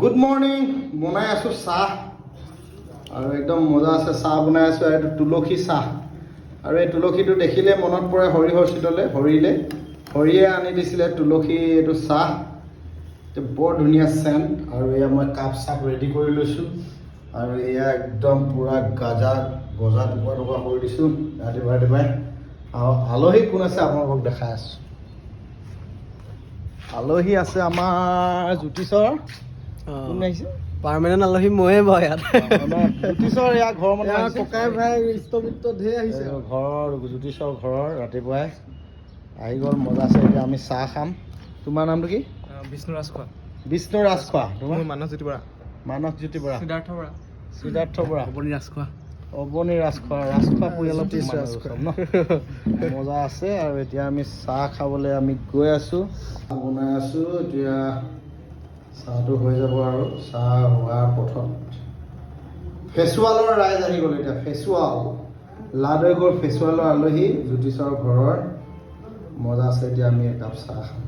Good morning. বনাই আছোঁ চাহ আৰু একদম মজা আছে। চাহ বনাই আছোঁ আৰু এইটো তুলসী চাহ। আৰু এই তুলসীটো দেখিলে মনত পৰে হৰিহৰ চিতলে, হৰিলে, হৰিয়ে আনি দিছিলে তুলসী এইটো চাহ। এইটো বৰ ধুনীয়া চেণ্ট। আৰু এয়া মই কাপ চাপ ৰেডি কৰি লৈছোঁ আৰু এয়া একদম পূৰা গাজা গজা টুকুৰা টুকুৰা কৰি দিছোঁ ৰাতিপুৱাই ৰাতিপুৱাই। আৰু আলহী কোন আছে আপোনালোকক দেখাই আছোঁ। আলহী আছে আমাৰ জ্যোতিষৰ। কোন আহিছে? পাৰ্মানেণ্ট আলহী ময়ে বাৰু ইয়াত। আমাৰ জ্যোতিষৰ এয়া ঘৰৰ মানুহ আহিছে। ককাই ভাই, ইষ্টমিত্ৰ ধেৰ আহিছে। এই ঘৰৰ জ্যোতিষৰ ঘৰৰ ৰাতিপুৱাই আহি গ'ল। মজা আছে। এতিয়া আমি চাহ খাম। তোমাৰ নামটো কি? বিষ্ণু ৰাজখোৱা। বিষ্ণু ৰাজখোৱা। তোমাৰ? মানস জ্যোতি বৰা। মানস জ্যোতি বৰা। সিদ্ধাৰ্থ বৰা। সিদ্ধাৰ্থ বৰা। অৱনী ৰাজখোৱা। অৱনী ৰাজখোৱা। ৰাজখোৱা পৰিয়ালৰ জ্যোতিষ মানুহ ৰাজখোৱা। চব ন মজা আছে। আৰু এতিয়া আমি চাহ খাবলৈ আমি গৈ আছোঁ। চাহ বনাই আছোঁ। এতিয়া চাহটো হৈ যাব আৰু চাহ হোৱাৰ পথত ফেচুৱালৰ ৰাইজ আহি গ'ল। এতিয়া ফেচুৱাল লাদৈগড় ফেচুৱালৰ আলহী জ্যোতিষৰ ঘৰৰ। মজা আছে। এতিয়া আমি একাপ চাহ খাম।